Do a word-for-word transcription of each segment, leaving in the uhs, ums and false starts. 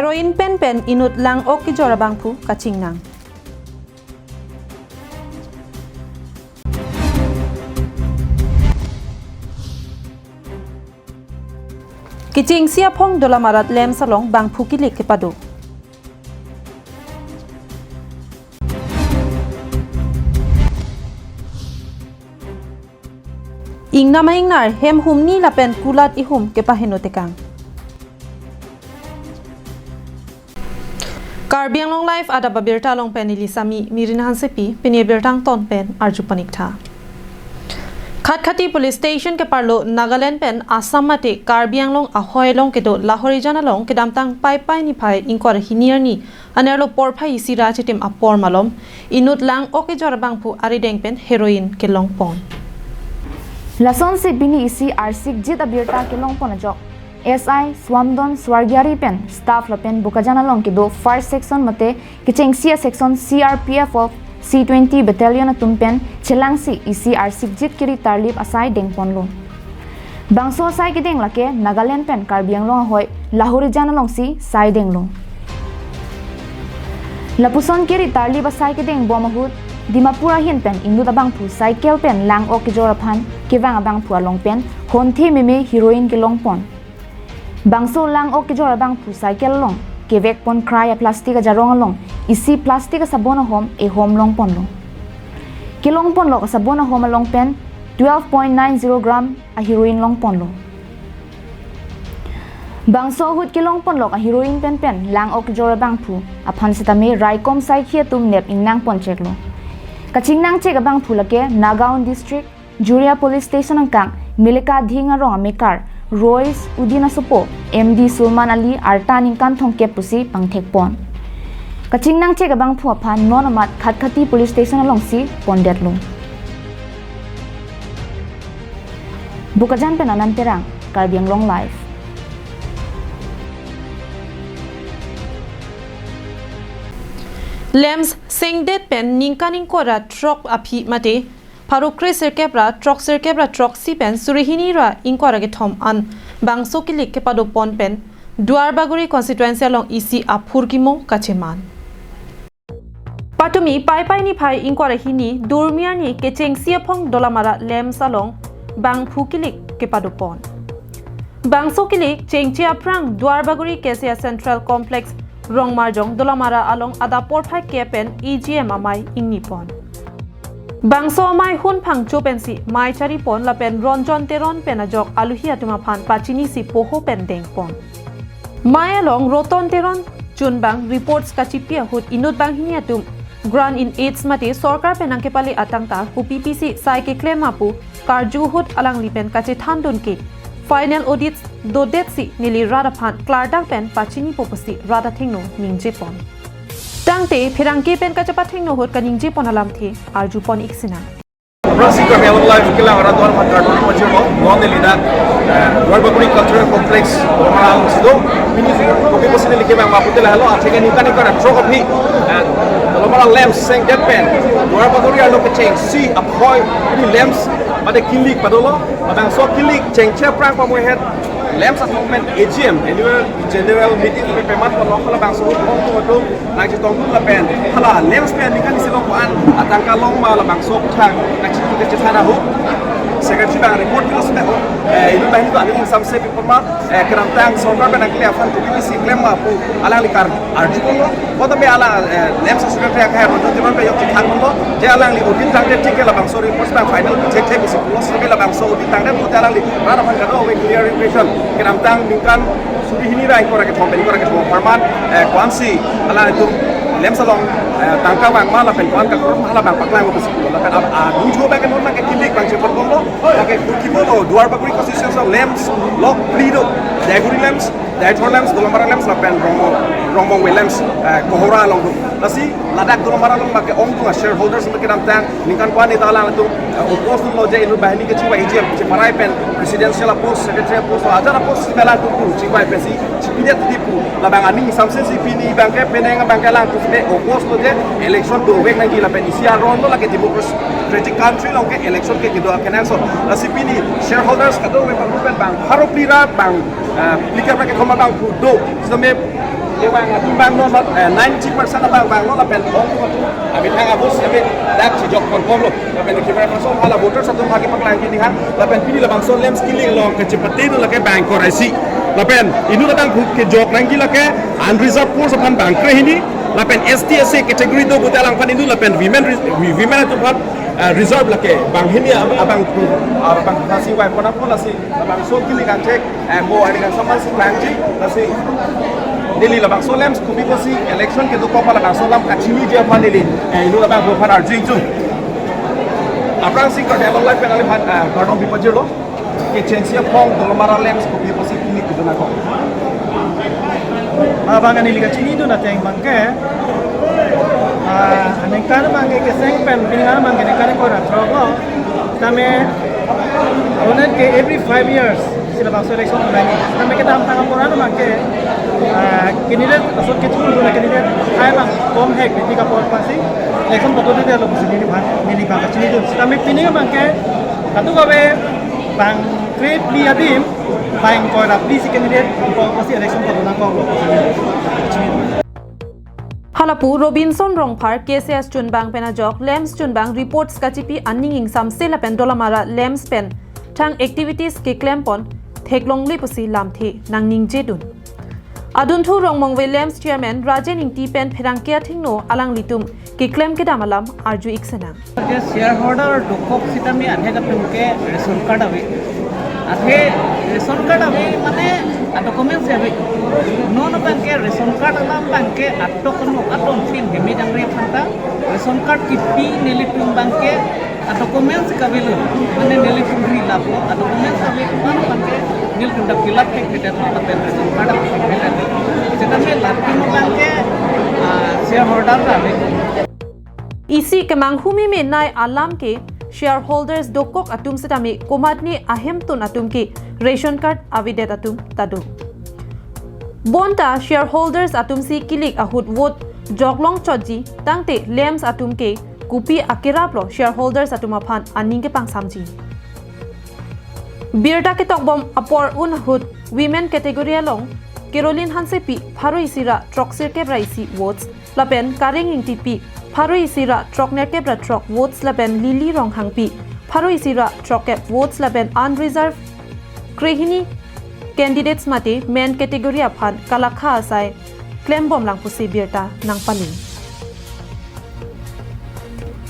Heroin pen pen inut lang-ok kejor abangphu kachingnang. Kechengsi aphong Dolamara LAMPS along bangphu kilik kepado. Ingnam a-ingnar hem humni lapen kulat ihum kepaheno tekang. Karbi Anglong Live adap abirta along pen neli Sami Mirin Hansepi, pini abirta angton pen arju pon ik tha. Khatkhati Police Station keparlo Nagaland pen Assam mate Karbi Anglong ahoi along kedo Lahorijan along kedamtang Paipai niphai ingkoi ra hini arni anerlo porphai isi ra chitim apor malom inut lang-ok kejor abangphu arideng pen heroin kelong pon. Lasonsi pini isi arsikjit abirta kelong pon ajok S I Swamdon Swargiari pen staff lapen Bokajan along kedo first section mate kechengsi a-section C R P F of C twenty Battalion atum pen chelangsi isi arsikjit kiri tarlip asai dengponlo. Bangso asai kedeng lake Nagaland pen Karbi Anglong ahoi Lahorijan alongsi sai denglo. Lapuson kiri tarlip asai kedeng bom ahut Dimapur ahin pen inut abangphu cycle pen lang-ok kejor aphan kevang abangphu along pen honthe meme heroin kelong pon. Bangso lang-ok kejor abangphu cycle along kevek pon krai a-plastic ajarong along isi plastic asabon ahom ehom long ponlo. Kelong ponlok asabon ahom along pen twelve point nine zero gram a-heroin long ponlo. Bangso ahut kelong ponlok a-heroin pen pen lang-ok kejor abangphu aphan setame raikom saikhi atum nep ingnang pon cheklo. Kachingnang chek abangphu lake Nagaon District, Juria Police Station angkang Melika Dhing arong amekar Royce Udin asopo M D Sulman Ali arta ningkan thomkep pusi pangthek pon. Kachingnang chek abangphu aphan non amat Khatkhati Police Station alongsi pondetlo. Bokajan pen Anand Terang, Karbi Anglong Live. LAMPS sengdet pen ningkan ingkoi ra throk aphi mate pharo kre sirkep ra throk sirkep ra throksi pen suri hini ra ingkoi ra kethom an bangso kilik kepado pon pen Duarbagori constituency along isi aphurkimo kacheman. Patumi Paipai niphai ingkoi ra hini durmi arni kechengsi aphong Dolamara LAMPS along bangphu kilik kepado pon. Bangso kilik chengche aphrang Duarbagori K C S Central Complex Rongmarjong Dolamara along adap porphai ke pen A G M amei ingni pon. Bangso amei hun phangcho pensi mei chari pon lapen Ronjon Teron pen ajok aluhi atum aphan pachinisi poho pen deng pon. Mei along Roton Teron chunbang reports kachipi ahut inut banghini atum grant in aids mate sorkar pen nangkepale atangka kopipisi sai keklem ma pu karju ahut alangli pen kachethan dunke final audit dodetsi neli rat aphan klardak pen pachinipo pusi rat athengno ningje pon. Tangte pherangke pen kachepathengno ahut kaningje pon alamthe arju pon ik sinang. Aphrangsi Karbi Anglong Live kelang arat do-an aphan kardom pajirlo, non neli dak, eh, Duarbagori Cultural Complex, Dolamara alongsi do, pini kopi pusi neli kevang ma pute lahelo, atheke ningkan ingkoi ra throk aphi, eh, Dolamara LAMPS sengdet pen Duarbagori arlo kechengsi aphoi, pini LAMPS mate kilik padolo, labangso kilik chengche aphrang pamuhet LAMPS atum pen A G M, Annual General Meeting, pe pemat ko lokal labangso ahut ongdung atum nangchetongdun lapen hala LAMPS pen ningkan isi along ko-an atangka long ma labangso aphuthak kachini kachethan ahut secretary abang report pilo sene, eh, inut banghini ko aning ingsamse pi pon ma, eh, kedamtang sorkar pen nangkele aphan kopipisi klem ma pu alangli karju ponlo. Kota me alang, eh, LAMPS secretary akhai Ronjon Teron pen jok chethan ponlo je alangli audit tangdet thik ke labangso report abang final check check isi pulo, sebe labangso audit tangdet pulote alangli rat aphan kadokave clarification kedamtang ningkan suri hini ra ingkoi ra kethom pen ingkoi ra kethom apharman, eh, ko-ansi alanglitum LAMPS along, eh, tangka vang ma lapen ko-an kakroi ma halabang paklang pusi pulo lapen a, a, dungjo abang ke non abang ke kilik abang chepon ponlo, abang ke kurki ponlo Duarbagori constituency along LAMPS lok phli do, Daiguri LAMPS, Deithor LAMPS, Dolamara LAMPS lapen Rongmong, Rongmongve LAMPS, eh, Kohora along do. Lasi ladak Dolamara along abang ke ongdung a-shareholders abang kedamtang ningkan ko-an neta alangtum, eh, oppose lo je inut banghini kachingvai A G M cheparai pen presidential apost, secretary apost, ajat apost si alangtum pu chingvai pensi chipidet di pu labang aning ingsamse si pini abang ke penang abang ke alangtum si oppose lo je election dovek nangji lapen isi aron lo, lake democratic country along ke election ke kedo akenangsot. Lasi pini shareholders kadokave abang pen bang pharo phli ra bang, eh, phlikep ra kethom abangphu do. Sitame Kevang atum abang non, eh, ninety percent abang vanglo lapen ong atum amethang abus lapen dak chijok ponponlo. Lapen kevang laso hala voters atum aphan kepaklangji dei ha. Lapen pini labangso LAMPS kilik along kachepate do lake bang ingkoi ra isi. Lapen inut abang kejok nangji lake unreserved force aphan bang krehini. Lapen S T S C category do pute alangphan inut lapen women re-, women atum aphan, eh, reserve lake bang hini ab-, abang, abang hasi wai pona pon lasi labangso kilik angchek, eh, mo ani kangsaman si klangji, lasi neli labangso LAMPS kopi pusi election kedokok pen labangso alam kachiniji aphan neli, eh, inut abang aphan arju ingtung. Aphrangsi kardom along live panel aphan, eh, kardom pipajirlo. Kechensi aphong Dolamara LAMPS kopi pusi pini kedun ako. Abang ani lika chinidun ateng abangke, ah, aningkan abangke keseng pen pini abangke aningkan ingkoi ra throklo. Tame, aronet ke every five years si labangso election online. Tame kedamtang apor an abangke, ah, candidate asot kethurdun candidate hai abang kom hek, niti kapor pasi election padote lo pusi neli abang, neli abang kachinidun. Tame pini abangke kadokave bang kre phli adim bang ingkoi ra phli si candidate kom pasi election padonangkoklo pusi neli abang kachinidun. Halapu Robinson Rongphar, K C S chunbang pen ajok LAMPS chunbang reports kachipi aning ingsamse lapen Dolamara LAMPS pen thang activities keklempon theklongle pusi lamthe nangningjedun. Adunthu Rongmongve LAMPS chairman Rajen Ingti pen pherangke athengno alanglitum keklem kedam alam arju-ik senang. Je shareholder dokok sitame anhek atum ke ration card ave. Athe ration card ave mane a-documents ave. Non abangke ration card alam abangke atok no aton tin hemi jangre phanta ration card kipi nelitum abangke a-documents kavelo. Mane nelitum ri laplo a-documents ave non abangke nelitum dak fill up ke kita lapen ration card ave. Sitame latum abangke, ah, shareholder ave. Isi kemanghu meme nai alam ke shareholders dokok atum sitame komatne ahemtun atum ke ration card avedet atum ta do. Bonta shareholders atum si kilik ahut vote joklong chotji tangte LAMPS atum ke kopi akeraplo shareholders atum aphan aning kepangsamji. Birta ketokbom apor un ahut women category along Caroline Hansepi pharo isi ra throksirkep ra isi votes, lapen Kareng Ingtipi pharo isi ra throknerkep ra throk votes, lapen Lily Ronghangpi pharo isi ra throkkep votes, lapen unreserved krehini candidates mate men category aphan kalakha asai klembomlang pusi birta nangpali.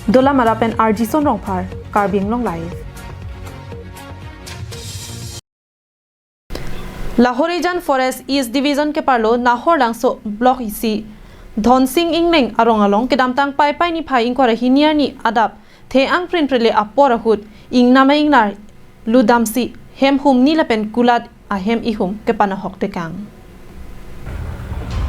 Dolamara pen R G Son Rongphar, Karbi Anglong Live. Lahorijan Forest East Division keparlo Nahorlangso Block isi Dhonsing Ingleng arong along kedamtang Paipai niphai ingkoi ra hini arni adap the-ang prinprele apor ahut ingnam a-ingnar ludamsi hem humni lapen kulat ahem ihum kepanahok tekang.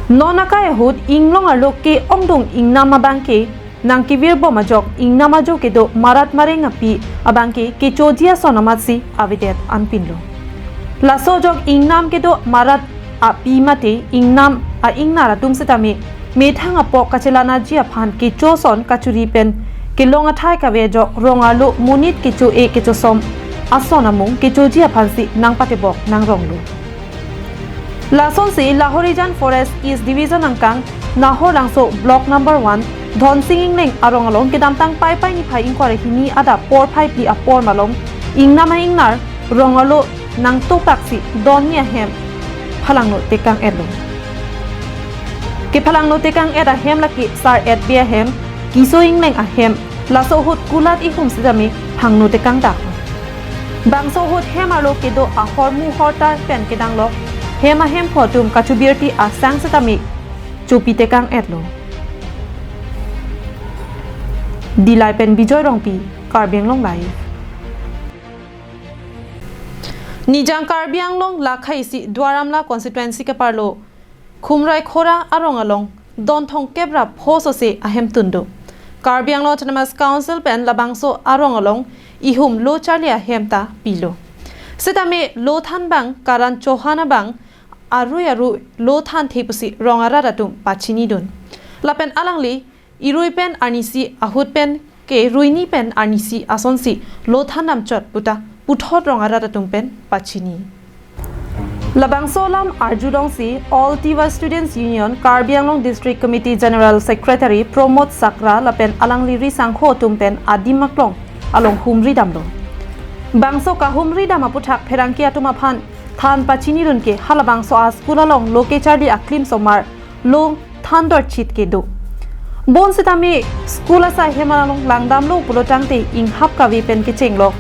Non akai ahut inglong arlo ke-ongdung ingnam abangke nangkevirbom ajok ingnam ajo kedo marat mareng api abangke kechoji ason amatsi avedet anpinlo. Laso ajok ingnam kedo marat api mate ingnam a-ingnar atum sitame methang apok kachelanaji aphan kecho ason kachuri pen kelong athai kave ajok rong arlo monit kecho-e kechosom ason amung kechoji aphansi nangpatebok nangronglo. Lasonsi Lahorijan Forest East Division angkang Nahorlangso Block number one Dhonsing Ingleng arong along kedamtang Paipai niphai ingkoi ra hini adap porphai phli apor malom ingnam a-ingnar rong arlo nangtopaksi donni ahem phalangno tekang-etlo. Kephalangno tekang-et ahem lake Sar Etbe ahem, Kiso Ingleng ahem, laso ahut kulat ihum sitame phangno tekangdak. Bangso ahut hem arlo kedo ahormu hortar pen kedanglok hem ahemphu atum kachubirti asang sitame chopi tekang-etlo. Dilai pen Bijoy Rongpi, Karbi Anglong Live. Nijang Karbi Anglong lakha isi Duar Amla constituency keparlo Khumrai Khora arong along don thomkep ra pho sose ahemtun do. Karbi Anglong Autonomous Council pen labangso arong along ihum lo charli ahem ta pilo. Sitame lo than abang Karan Chauhan abang arui arui lo thanthe pusi rong arat atum pachinidun. Lapen alangli irui pen arnisi ahut pen ke ruini pen arnisi asonsi lo than damchot puta puthot rong arat atum pen pachini. Labangso alam arjulongsi All Tiwa Students Union Karbi Anglong District Committee General Secretary Pramod Sakra lapen alangli ri sangho atum pen adim aklong along humri damlo. Bangso kahumri dam aputhak pherangke atum aphan than pachinidun ke halabangso a school along lo kecharli aklim osomar lo than dorchit kedo. Bonsitame school asai hem along langdamlo pulo tangte inghap kave pen kechenglo.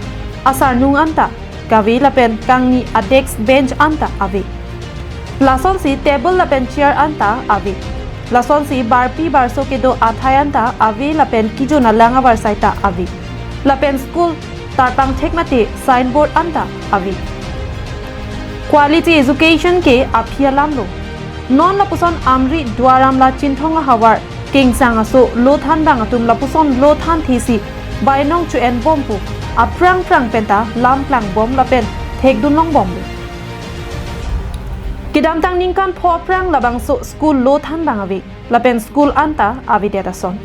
Asarnung anta kave lapen kangni a desk bench anta ave. Lasonsi table lapen chair anta ave. Lasonsi barpi barso kedo athai anta ave lapen kejun alang avarsai ta ave. Lapen school tarpang thek mate signboard anta ave. Quality education ke aphi alamlo. Non lapuson Amri Duar Amla Chinthong ahavar kengsang aso lo than bang atum lapuson lo than thesi bainong chu-en bom pu aphrang phrang penta lam klang bom lapen thekdun long bomlo. Kedamtang ningkan pho aphrang labangso school lo than bang ave lapen school anta avedet ason.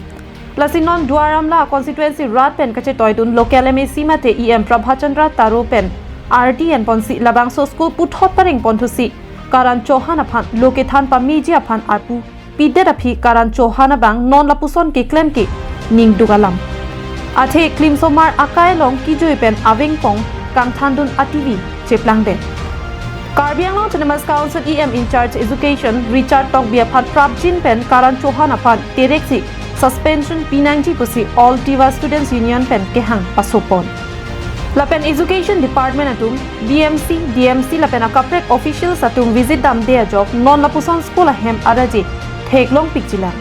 Lasi non Duar Amla constituency rat pen kachetoidun local M A C mate E M Prabhat Chandra Taro pen arti enponsi labangso school puthot pareng ponthusi Karan Chauhan aphan lo kethan pameji aphan arpu pidet aphi Karan Chauhan abang non lapuson keklem ke ningduk alam. Athe klim osomar akai along kejui pen avengpong kangthandun ativi cheplangdet. Karbi Anglong Autonomous Council E M in charge Education Richard Tokbi aphan prapjin pen Karan Chauhan aphan tereksi suspension pinangji pusi All Tiwa Students Union pen kehang pasopon. Lapen Education Department atum, B M C, D M C lapen akaprek officials atum visit damde ajok non lapuson school ahem araje theklongpikjilang.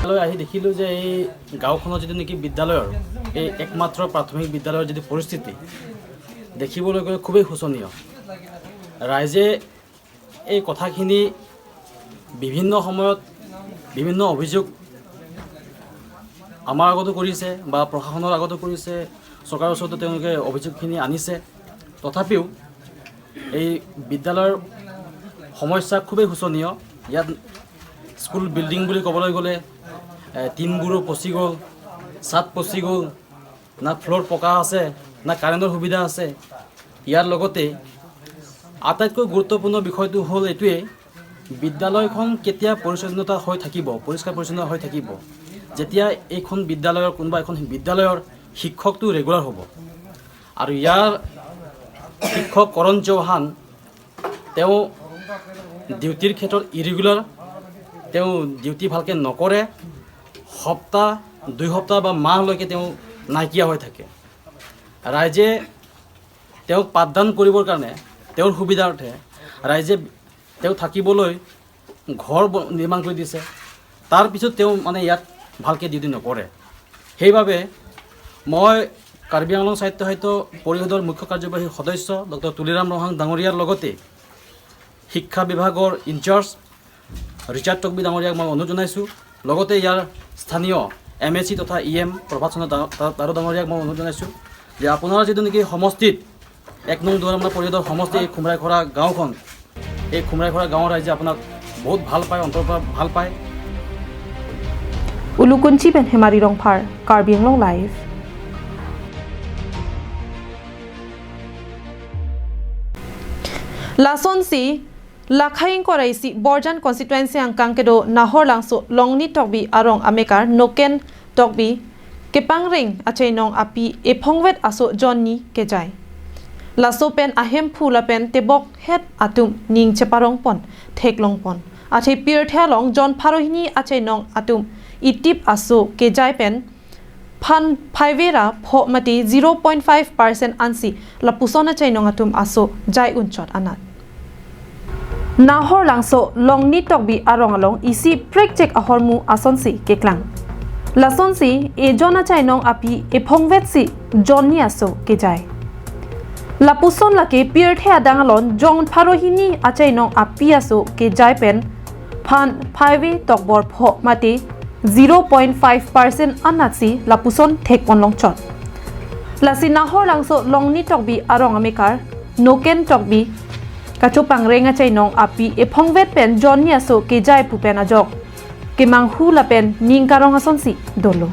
লৈ আহি দেখিলোঁ যে এই গাঁওখনৰ যিটো নেকি বিদ্যালয়ৰ, এই একমাত্ৰ প্ৰাথমিক বিদ্যালয়ৰ যিটো পৰিস্থিতি দেখিবলৈ গ'লে খুবেই শোচনীয়। ৰাইজে এই কথাখিনি বিভিন্ন সময়ত বিভিন্ন অভিযোগ আমাৰ আগতো কৰিছে বা প্ৰশাসনৰ আগতো কৰিছে, চৰকাৰৰ ওচৰতো তেওঁলোকে অভিযোগখিনি আনিছে। তথাপিও এই বিদ্যালয়ৰ সমস্যা খুবেই শোচনীয়। ইয়াত স্কুল বিল্ডিং বুলি ক'বলৈ গ'লে, এ, টিনবোৰো পচি গ'ল, ছাদ পচি গ'ল, না ফ্ল'ৰ পকা আছে, না কাৰেণ্টৰ সুবিধা আছে। ইয়াৰ লগতে আটাইতকৈ গুৰুত্বপূৰ্ণ বিষয়টো হ'ল এইটোৱেই, বিদ্যালয়খন কেতিয়া পৰিচ্ছন্নতা হৈ থাকিব, পৰিষ্কাৰ পৰিচ্ছন্ন হৈ থাকিব, যেতিয়া এইখন বিদ্যালয়ৰ, কোনোবা এখন বিদ্যালয়ৰ শিক্ষকটো ৰেগুলাৰ হ'ব। আৰু ইয়াৰ শিক্ষক কৰণ চৌহান, তেওঁ ডিউটিৰ ক্ষেত্ৰত ইৰেগুলাৰ, তেওঁ ডিউটি ভালকৈ নকৰে, সপ্তাহ, দুই সপ্তাহ বা মাহলৈকে তেওঁ নাইকিয়া হৈ থাকে। ৰাইজে তেওঁক পাঠদান কৰিবৰ কাৰণে, তেওঁৰ সুবিধাৰ্থে ৰাইজে তেওঁ থাকিবলৈ ঘৰ ব-, নিৰ্মাণ কৰি দিছে। তাৰ পিছত তেওঁ মানে ইয়াত ভালকৈ ডিউটি নকৰে। সেইবাবে মই কাৰ্বি আংলং স্বায়ত্তশাসিত পৰিষদৰ মুখ্য কাৰ্যবাহী সদস্য ডক্টৰ তুলিৰাম ৰংহাং ডাঙৰীয়াৰ লগতে শিক্ষা বিভাগৰ ইনচাৰ্জ ৰিচাৰ্ড তকবি ডাঙৰীয়াক মই অনুৰোধ জনাইছোঁ। লগতে ইয়াৰ স্থানীয় এম এ চি তথা ই এম প্ৰভাত চন্দ্ৰ ডা-, ডা-, ডাঙৰীয়াক মই অনুৰোধ জনাইছোঁ যে আপোনাৰ যিটো নেকি সমষ্টিত এক নং দুৱাৰমুনা পৰিষদৰ সমষ্টি এই খুমৰাইখৰা গাঁওখন, এই খুমৰাইখৰা গাঁৱৰ ৰাইজে আপোনাক বহুত ভাল পায়, অন্তৰৰ পৰা ভাল পায়। Ulukunchi pen Hemari Rongphar, Karbi Anglong Live. Lasonsi, lakhai ingkoi ra isi Borjan constituency angkang kedo Nahor Langso Longnit Tokbi arong amekar Noken Tokbi kepangreng achainong api ephongvet aso jonni kejai. Laso pen ahemphu lapen tebok het atum ning cheparongpon, theklongpon. Athe pirthe along jon pharo hini achainong atum itip aso kejai pen phan phaive ra pho mate zero point five percent ansi lapuson achainong atum aso jai unchot anat. Nahor Langso Longnit Tokbi arong along isi prekchek ahormu asonsi keklang. Lasonsi ejon achainong api ephongvetsi jonni aso kejai. Lapuson lake pirthe adang along jon pharo hini achainong api aso kejai pen phan phaive tokbor pho mate zero point five percent anatsi lapuson thekpon longchot. Lasi Nahor Langso Longnit Tokbi arong amekar Noken Tokbi kachopangreng achainong api ephongvet pen jonni aso kejai pu pen ajok kemanghu lapen ning karong asonsi dolo.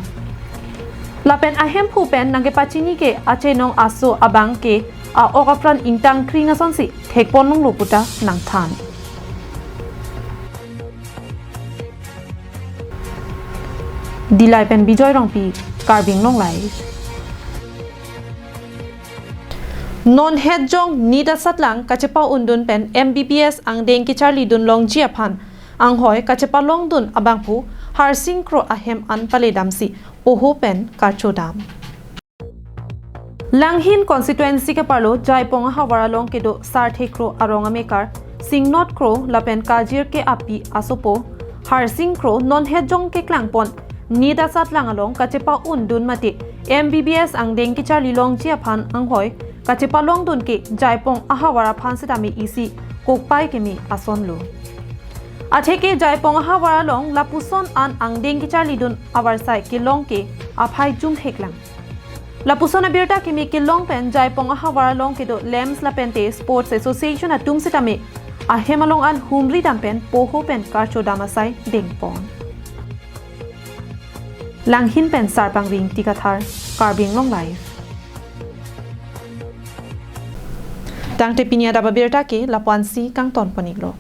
Lapen ahemphu pen nangkepachini ke achainong aso abang ke a-ok apran ingtang kring asonsi thekpon longlo puta nangthan. Dillai pen Bijoy Rongpi, Karbi Anglong Live. Non hetjong NEET asatlang kachepa-undun pen M B B S angdeng kecharlidun longji aphan anghoi kachepalongdun abangphu Harsing Kro ahem an paledamsi poho pen karchodam. Langhin constituency keparlo Jaipong ahavar along kedo Sarthe Kro arong amekar Singnot Kro lapen Kajir ke api asopo Harsing Kro non hetjong keklangpon NEET asatlang along kachepa-undun mate M B B S angdeng kecharli longji aphan anghoi kachepalongdun ke Jaipong ahavar aphan setame isi kokpai keme asonlo. Atheke Jaipong ahavar along lapuson an angdeng kecharlidun avarsai kelong ke aphai jumheklang. Lapuson abirta keme kelong pen Jaipong ahavar along kedo LAMPS lapente Sports Association atum setame ahem along an humri dam pen poho pen karchodam asai dengpon. Langhin pen Sarpangri Ingti Kathar, Karbi Anglong Live. Tangte pini adap abirta ke lapu-ansi kangtonpon-iklo.